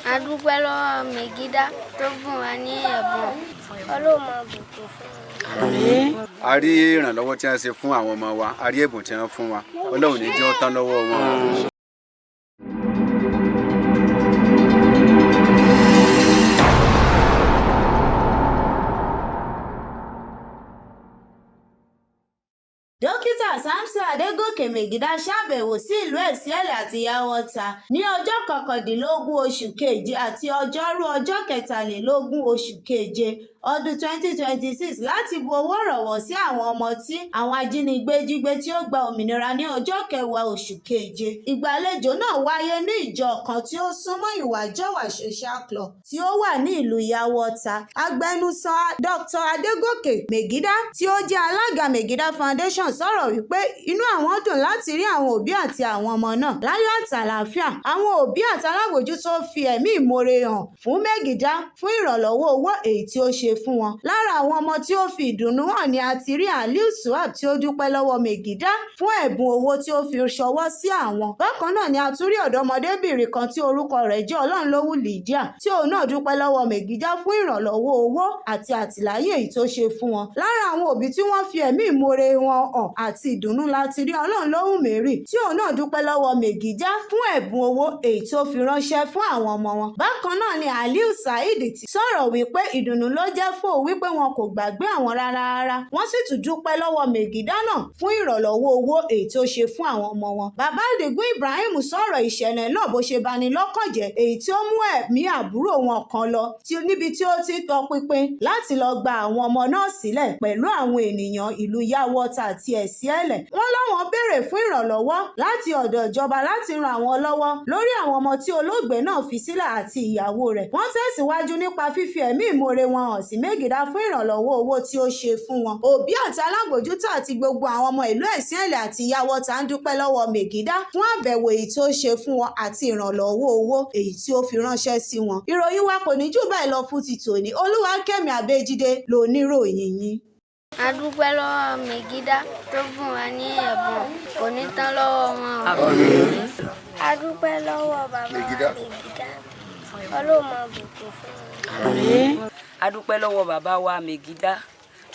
A dúpẹ́ lọ́wọ́ Mègídá tó bùn wá ní ẹ̀bùn. Ọlọ́run máa bùkún fún wọn. A rí ìrànlọ́wọ́ tí wọ́n ṣe fún àwọn ọmọ wa, a rí ẹ̀bùn tí wọ́n fún wa. Ọlọ́run ní jẹ́ ó tán lọ́wọ́ wọn. Dókítà Samson Adégòkè Mègídá ṣàbẹ̀wò sí ìlú Ẹ̀sìnẹ̀lẹ̀ àti Yàwọ́ta ní ọjọ́ 19 oṣù keje àti ọjọ́rú ọjọ́ 23 oṣù keje ọdún 2026 láti bu owó ìrànwọ́ sí àwọn ọmọ tí àwọn ajínigbé jí gbé tí ó gba òmìnira ní ọjọ́ 10 oṣù keje. Ìgbàlejò náà wáyé ní ìjọ kan tí ó súnmọ́ Ìwàjọwà Social Club tí ó wà ní ìlú Yàwọ́ta. Agbẹnusọ Dr. Adégòkè Mègídá tí ó jẹ́ alága Mègídá Foundation sọ̀rọ̀ wípé inú àwọn dùn láti rí àwọn òbí àti àwọn ọmọ náà láyọ̀ àti àlàáfíà. Àwọn òbí àti alábòójútó fi ẹ̀mí ìmoore hàn fún Mègídá fún ìrànlọ́wọ́ owó èyí tí ó ṣe fún wọn. Lára àwọn ọmọ tí ó fi ìdùnnú hàn ni a ti rí Aliu Suhab tí ó dúpẹ́ lọ́wọ́ Mègídá fún ẹ̀bùn owó tí ó fi ṣọwọ́ sí àwọn. Bákan náà ni a tún rí ọ̀dọ́mọdébìnrin kan tí orúkọ rẹ̀ jẹ́ Ọlọ́runlówù Lydia tí òun náà dúpẹ́ lọ́wọ́ Mègídá fún ìrànlọ́wọ́ owó àti àtìláyè èyí tó ṣe fún wọn. Lára àwọn òbí tí wọ́n fi ẹ̀mí ìmoore wọn hàn àti ìdùnnú la ti rí Ọlọ́runlóhùn Mary tí òun náà dúpẹ́ lọ́wọ́ Mègídá fún ẹ̀bùn owó èyí tó fi ránṣẹ́ fún àwọn ọmọ wọn. Bákan náà ni Aliu Saheed ti sọ̀rọ̀ wípé ìdùnnú ló jẹ́ fún òun wípé wọn kò gbàgbé àwọn rárá rárá. Wọ́n sì tún dúpẹ́ lọ́wọ́ Mègídá náà fún ìrànlọ́wọ́ owó èyí tó ṣe fún àwọn ọmọ wọn. Bàbá Àdìgún Ibrahim sọ̀rọ̀ ìṣẹ̀lẹ̀ náà bó ṣe bani lọ́kàn jẹ́ èyí tí ó mú ẹ̀mí àbúrò wọn kan lọ níbi tí ó ti tọpinpin láti lọ gba àwọn ọmọ náà sílẹ̀ pẹ̀lú àwọn ènìyàn ìlú Yàwọ́ta àti Ẹ̀sìẹ̀lẹ̀. Wọ́n láwọn béèrè fún ìrànlọ́wọ́ láti ọ̀dọ̀ ìjọba láti ran àwọn lọ́wọ́ lórí àwọn ọmọ tí olóògbé náà fi sílẹ̀ àti ìyàwó rẹ̀. Wọ́n tẹ̀síwájú nípa fífi ẹ̀mí ìmoore wọn hàn sí Mègídá fún ìrànlọ́wọ́ owó tí ó ṣe fún wọn. Òbí àti alábòójútó àti gbogbo àwọn ọmọ ìlú Ẹ̀sìnẹ̀lẹ̀ àti Yàwọ́ta ń dúpẹ́ lọ́wọ́ Mègídá fún àbẹ̀wò èyí tí ó ṣe fún wọn àti ìrànlọ́wọ́ owó èyí tí ó fi ránṣẹ́ sí wọn. Ìròyìn wa kò ní jù báyìí lọ fún ti tòní. Olúwakẹ́mi Abéjídé loníròyìn yín. A dúpẹ́ lọ́wọ́ Mègídá tó bùn wá ní ẹ̀bùn, kò ní tán lọ́wọ́ wọn o. A dúpẹ́ lọ́wọ́ bàbá wa Mègídá. Ọlọ́run máa bùkún fún wọn. A dúpẹ́ lọ́wọ́ bàbá wa Mègídá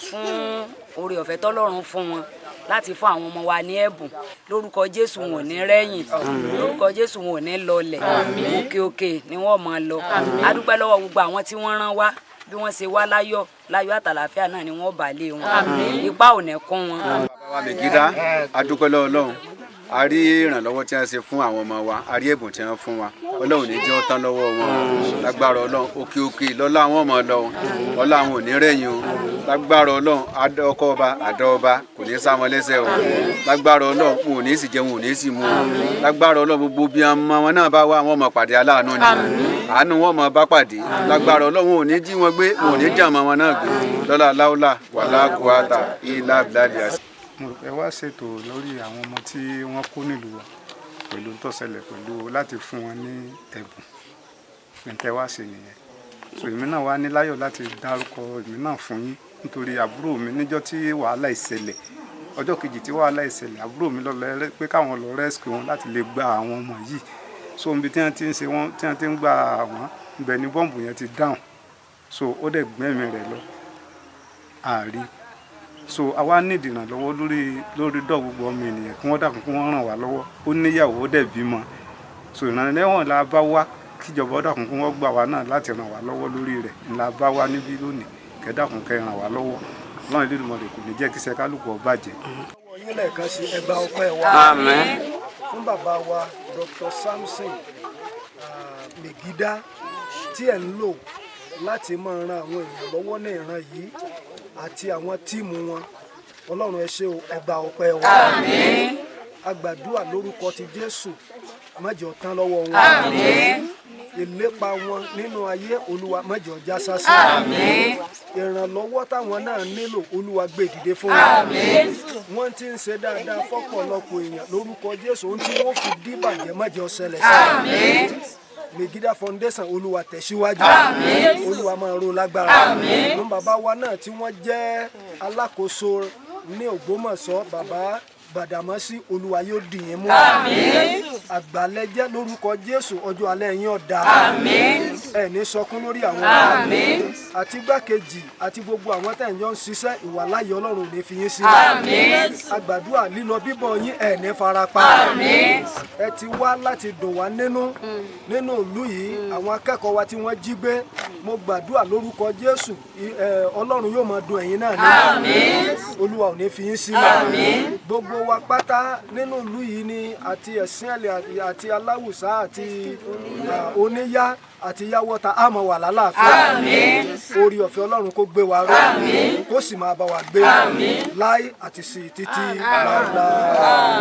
fún oore ọ̀fẹ́ tọ́lọ́run fún wọn láti fún àwọn ọmọ wa ní ẹ̀bùn. Lórúkọ Jésù, wọn ò ní rẹ́yìn. Lórúkọ Jésù, wọn ò ní lọlẹ̀. Òkè òkè ni wọ́n máa lọ. A dúpẹ́ lọ́wọ́ gbogbo àwọn tí wọ́n rán wá. Bí wọ́n ṣe wá láyọ̀ láyọ̀ àtàlàáfíà náà ni wọ́n bá lé wọn. Ipá ò ní kún wọn. Bàbá wa Mègídá, a dúpẹ́ lọ́wọ́ Ọlọ́run. A rí ìrànlọ́wọ́ tí wọ́n ṣe fún àwọn ọmọ wa, a rí ẹ̀bùn tí wọ́n fún wa. Ọlọ́run ní jẹ́ ó tán lọ́wọ́ wọn. Lágbára Ọlọ́run, òkè òkè lọ́lá àwọn ọmọ lọ. Ọlá àwọn ò ní rẹ̀yìn o. Lágbára Ọlọ́run, ọkọ ọba àdá ọba kò ní sá wọn lẹ́sẹ̀ o. Lágbára Ọlọ́run, wọn ò ní sì jẹun, wọn ò ní sì mú o. Lágbára Ọlọ́run, gbogbo bí ọmọ wọn náà bá wá, wọn mọ̀ pàdé aláàánú ni. Àánú wọn mọ̀ bá pàdé. Lágbára Ọlọ́run, wọn ò ní jí wọn gbé, wọn ò ní jí àmọ́ wọn náà gbé. Lọ́lá láúlà wàlá kúátà ilá bìlálì àṣẹ. Mo rò pé wá ṣètò lórí àwọn ọmọ tí wọ́n kó nílùú wa pẹ̀lú tó ṣẹlẹ̀ pẹ̀lú láti fún wọn ní ẹ̀bùn. Nǹkan wá ṣe nìyẹn. So èmi náà wá ní láyọ̀ láti dárúkọ èmi náà fún yín nítorí àbúrò mi níjọ́ tí wàhálà ìṣẹ̀lẹ̀, ọjọ́ kejì tí wàhálà ìṣẹ̀lẹ̀, àbúrò mi lọ pé káwọn lọ rescue wọn láti lè gba àwọn ọmọ yìí. So ibi tí wọ́n ti ń ṣe wọ́n, tí wọ́n ti ń gbà wọ́n, ibẹ̀ ni bọ́ǹbù yẹn ti dáhùn. So ó dẹ̀ gbẹ́mìí rẹ̀ lọ. Àárí. So àwa ní ìdìrànlọ́wọ́ lórí dọ̀ gbogbo ọmọ ènìyàn kí wọ́n dákun kí wọ́n ràn wá lọ́wọ́. Ó níyàwó, ó dẹ̀ bímọ. So ìrànlọ́wọ́ la bá wá kíjọba ó dákun kí wọ́n gbà wá náà láti ràn wá lọ́wọ́ lórí rẹ̀ la bá wá níbí lónìí. Kẹ́ dákun kẹ́ ràn wá lọ́wọ́. Ọlọ́run Elédùmarè kò ní jẹ́ kí iṣẹ́ kálukú ó bàjẹ́. Yín lẹ́ẹ̀kan sí ẹgbà ọpẹ́ wa. Àmín. Fún bàbá wa Dr. Samson Mègídá tí ẹ̀ ń lò láti máa ran àwọn èèyàn lọ́wọ́ ní ìran yìí àti àwọn team wọn. Ọlọ́run, ẹ ṣé o, ẹgbà ọpẹ́ wa. Àmín. A gbàdúrà lórúkọ ti Jésù, má jẹ́ ó tán lọ́wọ́ wọn. Àmín. Ìlépa wọn nínú ayé, Olúwa, má jẹ́ ó já sásán. Àmín. Ìrànlọ́wọ́ táwọn náà nílò, Olúwa, gbé dìde fún wọn. Àmín. Wọ́n ti ń ṣe dáadáa fọ́pọ̀lọpọ̀ èèyàn. Lórúkọ Jésù, ohun tí wọ́n fi díbàjẹ́, má jẹ́ ó ṣẹlẹ̀ sí wọn. Àmín. Megida Foundation, Olúwa, tẹ̀síwájú. Àmín. Olúwa, máa ro lágbára. Àmín. Àwọn bàbá wa náà tí wọ́n jẹ́ alákòóso ní Ògbómọ̀ṣọ́, bàbá Gbàdàmọ́sí, Olúwa yóò dì yín mú. Àgbàlẹ́jẹ́ lórúkọ Jésù, ọjọ́ alẹ́ yín ó dáa. Ẹ ní sọkún lórí àwọn ọmọ àti igbákejì àti gbogbo àwọn tẹ̀ ń jọ ń ṣiṣẹ́. Ìwàláyé Ọlọ́run ò ní fi yín sílẹ̀. Àgbàdua lílọ bíbọ̀ yín, ẹ̀ ní farapa. Ẹ ti wá láti dùn wá nínú nínú ìlú yìí. Àwọn akẹ́kọ̀ọ́ wa tí wọ́n jí gbé, mo gbàdúrà lórúkọ Jésù, Ọlọ́run yóò máa dùn ẹ̀yin náà nínú. Olúwa ò ní fi yín sílẹ̀. Gbogbo wa pátá nínú ìlú yìí ni àti ẹ̀sìn ẹ̀lẹ̀ àti aláwùsá àti oníyá àti yáwọ́ta, á máa wà lálàáfíà. Orí ọ̀fẹ́ Ọlọ́run kó gbé wa ró, kó sì máa bá wa gbé láì àti sí títí láéláé.